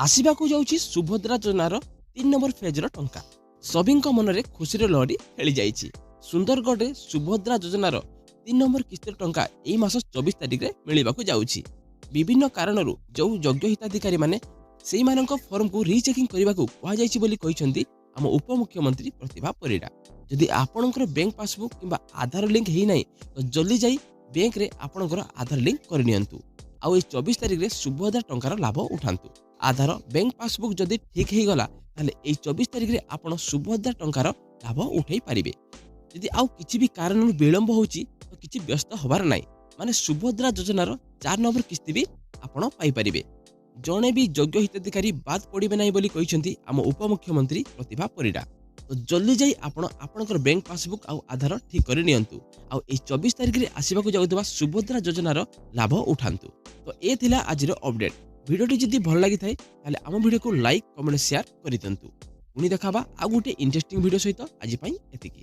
ଆସିବାକୁ ଯାଉଛି ସୁଭଦ୍ରା ଯୋଜନାର 3 ନମ୍ବର ଫେଜ୍ର ଟଙ୍କା। ସଭିଙ୍କ ମନରେ ଖୁସିର ଲହରୀ ଖେଳିଯାଇଛି। ସୁନ୍ଦରଗଡ଼ରେ ସୁଭଦ୍ରା ଯୋଜନାର 3 ନମ୍ବର କିସ୍ତିର ଟଙ୍କା ଏଇ ମାସ 24 ତାରିଖରେ ମିଳିବାକୁ ଯାଉଛି। ବିଭିନ୍ନ କାରଣରୁ ଯେଉଁ ଯୋଗ୍ୟ ହିତାଧିକାରୀମାନେ, ସେଇମାନଙ୍କ ଫର୍ମକୁ ରିଚେକିଂ କରିବାକୁ କୁହାଯାଇଛି ବୋଲି କହିଛନ୍ତି ଆମ ଉପମୁଖ୍ୟମନ୍ତ୍ରୀ ପ୍ରତିଭା ପରିଡ଼ା। ଯଦି ଆପଣଙ୍କର ବ୍ୟାଙ୍କ ପାସବୁକ୍ କିମ୍ବା ଆଧାର ଲିଙ୍କ ହେଇନାହିଁ, ତ ଜଲ୍ଦି ଯାଇ ବ୍ୟାଙ୍କରେ ଆପଣଙ୍କର ଆଧାର ଲିଙ୍କ କରିନିଅନ୍ତୁ ଆଉ ଏଇ 24 ତାରିଖରେ ସୁଭଦ୍ରା ଟଙ୍କାର ଲାଭ ଉଠାନ୍ତୁ। ଆଧାର, ବ୍ୟାଙ୍କ ପାସବୁକ୍ ଯଦି ଠିକ୍ ହେଇଗଲା, ତାହେଲେ ଏଇ 24 ତାରିଖରେ ଆପଣ ସୁଭଦ୍ରା ଟଙ୍କାର ଲାଭ ଉଠାଇ ପାରିବେ। ଯଦି ଆଉ କିଛି ବି କାରଣରୁ ବିଳମ୍ବ ହେଉଛି, ତ କିଛି ବ୍ୟସ୍ତ ହେବାର ନାହିଁ, ମାନେ ସୁଭଦ୍ରା ଯୋଜନାର 4 ନମ୍ବର କିସ୍ତି ବି ଆପଣ ପାଇପାରିବେ। ଜଣେ ବି ଯୋଗ୍ୟ ହିତାଧିକାରୀ ବାଦ ପଡ଼ିବେ ନାହିଁ ବୋଲି କହିଛନ୍ତି ଆମ ଉପମୁଖ୍ୟମନ୍ତ୍ରୀ ପ୍ରତିଭା ପରିଡ଼ା। ତ ଜଲ୍ଦି ଯାଇ ଆପଣ ଆପଣଙ୍କର ବ୍ୟାଙ୍କ ପାସବୁକ୍ ଆଉ ଆଧାର ଠିକ୍ କରି ନିଅନ୍ତୁ ଆଉ ଏଇ 24 ତାରିଖରେ ଆସିବାକୁ ଯାଉଥିବା ସୁଭଦ୍ରା ଯୋଜନାର ଲାଭ ଉଠାନ୍ତୁ। ତ ଏ ଥିଲା ଆଜିର ଅପଡେଟ୍। ଭିଡ଼ିଓଟି ଯଦି ଭଲ ଲାଗିଥାଏ, ତାହେଲେ ଆମ ଭିଡ଼ିଓକୁ ଲାଇକ୍, କମେଣ୍ଟ, ସେୟାର କରିଦିଅନ୍ତୁ। ପୁଣି ଦେଖାବା ଆଉ ଗୋଟେ ଇଣ୍ଟରେଷ୍ଟିଂ ଭିଡ଼ିଓ ସହିତ। ଆଜି ପାଇଁ ଏତିକି।